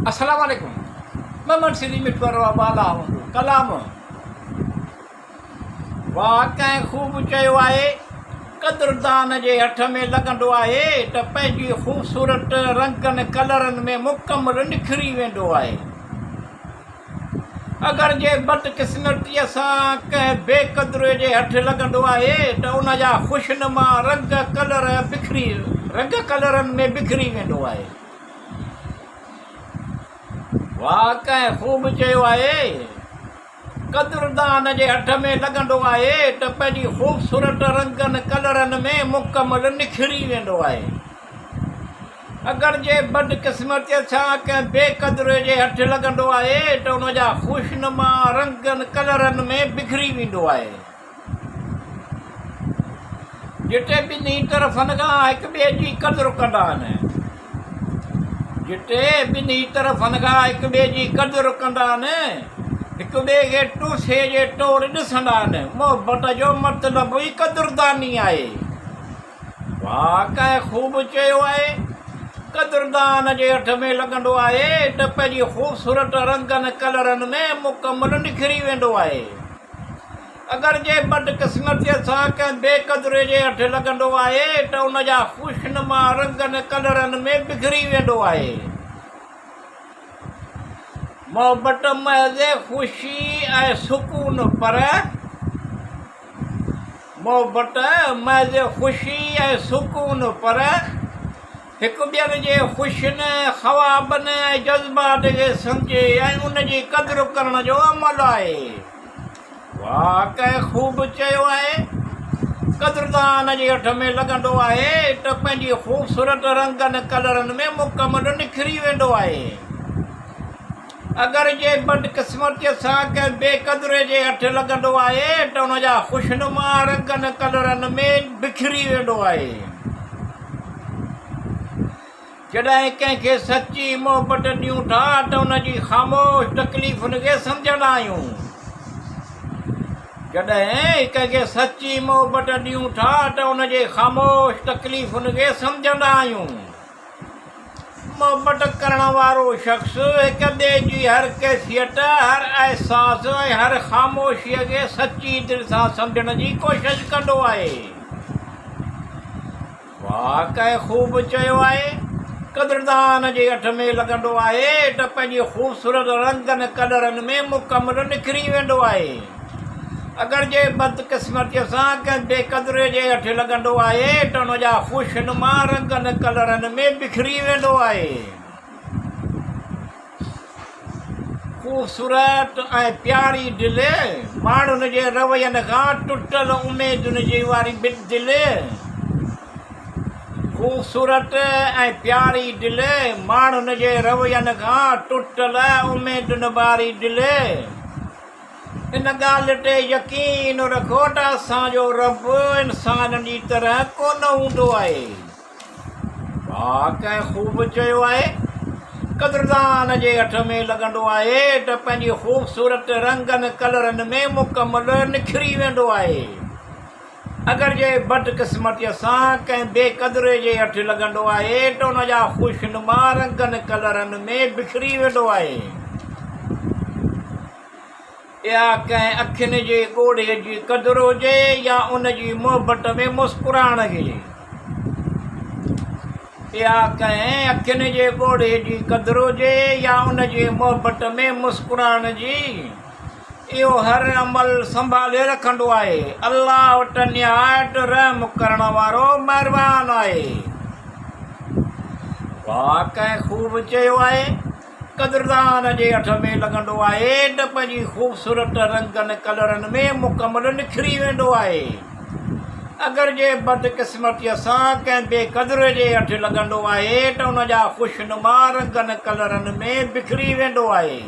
السلام عليڪم ممن سري مٺو روا بالا هوندو ڪلام واھ ڪنهن خوب چيو آهي قدردان جي هٿ ۾ لڳندو آهي ته پنهنجي خوبصورت رنگن ڪلرن ۾ مڪمل نکري ويندو آهي. اگر جي بدقسمتيء سان ڪنهن بي قدريء جي هٿ لڳندو آهي ته ان جا خوشنما رنگ ڪلر بکري رنگ ڪلرن ۾ بکري ويندو آهي. واهه ڪنهن خوب چيو آهي. قدردان جي هٿ ۾ لڳندو آهي ته پنهنجي خوبصورت رنگن ڪلرن ۾ مڪمل نکري ويندو آهي. اگر جي بدقسمتيء سان ڪنهن بي قدريء جي هٿ لڳندو آهي ته ان جا خوشنما رنگن ڪلرن ۾ بکري ويندو آهي. جتي ٻنهي طرفن کان هڪ ٻئي جي قدر ڪندا آهن. جتي ٻنهي طرفن کان هڪ ٻئي جي قدر ڪندا آهن، هڪ ٻئي کي تحفي جي طور ڏسندا آهن. محبت جو مطلب ئي قدرداني آهي. واهه ڪنهن خوب چيو آهي، قدردان جي هٿ ۾ لڳندو آهي ته پنهنجي خوبصورت رنگن ڪلرن ۾ مڪمل نکري ويندو آهي. اگر جي بدقسمتيء سان ڪنهن بي قدري جي هٿ لڳندو آهي ته ان جا خوشنما رنگن ڪلرن ۾ بکري ويندو آهي. محبت محض خوشي ۽ سڪون پر. محبت محض خوشي ۽ سڪون پر هڪ ٻين جي خوشين، خوابن ۽ جذبات کي سمجهي ۽ ان جي قدر ڪرڻ جو عمل آهي. واهه ڪنهن خوب چيو آهي، قدردان جي هٿ ۾ لڳندو آهي ته پنهنجي خوبصورت رنگن ڪلرن ۾ مڪمل نکري ويندو آهي. اگر جي بدقسمتيء سان ڪنهن بي قدري جي هٿ لڳندو آهي ته ان جا خوشنما رنگن ڪلرن ۾ بکري ويندو آهي. جڏهن ڪنهن کي سچي محبت ڏيون ٿا ته ان جي خاموش تڪليفن کي سمجهندا آهيون. جڏهن ڪنهن کي سچي محبت ڏيون ٿا ته ان جي خاموش تڪليفن کي سمجهندا آهيون. محبت ڪرڻ وارو شخص هڪ ٻئي جي هر ڪيفيت، هر احساس ۽ هر خاموشيء کي سچي دل سان سمجهڻ جي ڪوشش ڪندو آهي. واهه ڪنهن خوب چيو آهي، قدردان جي هٿ ۾ لڳندو آهي ته پنهنجي خوبصورت رنگن ڪلرن ۾ مڪمل نکري ويندو آهي. اگر جي بدقسمتيء سان ڪنهن بي قدريء جي هٿ لڳندو آهي ته ان جا خوشنما رنگن ڪلرن ۾ بکري ويندو آهي. خوبصورت ۽ پياري دل، ماڻهن جي روين کان ٽٽل اميدن جي واري دل. خوبصورت ۽ پياري دل، ماڻهن جي روين کان ٽٽل اميدن واري دل. ان ڳالهه تي يقين رکو ته اسان جو رب انسانن جي طرح ڪونه هوندو آهي. واهه ڪنهن خوب چيو آهي، قدردان جي هٿ ۾ لڳندو آهي ته پنهنجي خوبصورت رنگن ڪلرن ۾ مڪمل نکري ويندو آهي. اگر جي بدقسمتيء سان ڪنهن بي قدري جي هٿ لڳندو آهي ته ان جا خوشنما رنگن ڪلرن ۾ بکري ويندو آهي. اها ڪنهن اکين جي ڳوڙهي جي قدر هجي يا ان جي محبت ۾ مسڪرائڻ جي. اها ڪنهن اکين جي ڳوڙهي جي قدر هجي يا ان جي محبت ۾ مسڪرائڻ جي. اهو هر عمل سنڀالي رکندو آهي. الله وٽ نهايت رحم ڪرڻ وارو مهربان آهي. واهه ڪنهن خوب چيو آهي. قدردان جي هٿ ۾ لڳندو آهي ته پنهنجي خوبصورت رنگن ڪلرن ۾ مڪمل نکري ويندو آهي. اگر جي بدقسمتيء سان ڪنهن بي قدري جي هٿ لڳندو آهي ته ان جا خوشنما رنگن ڪلرن ۾ بکري ويندو آهي.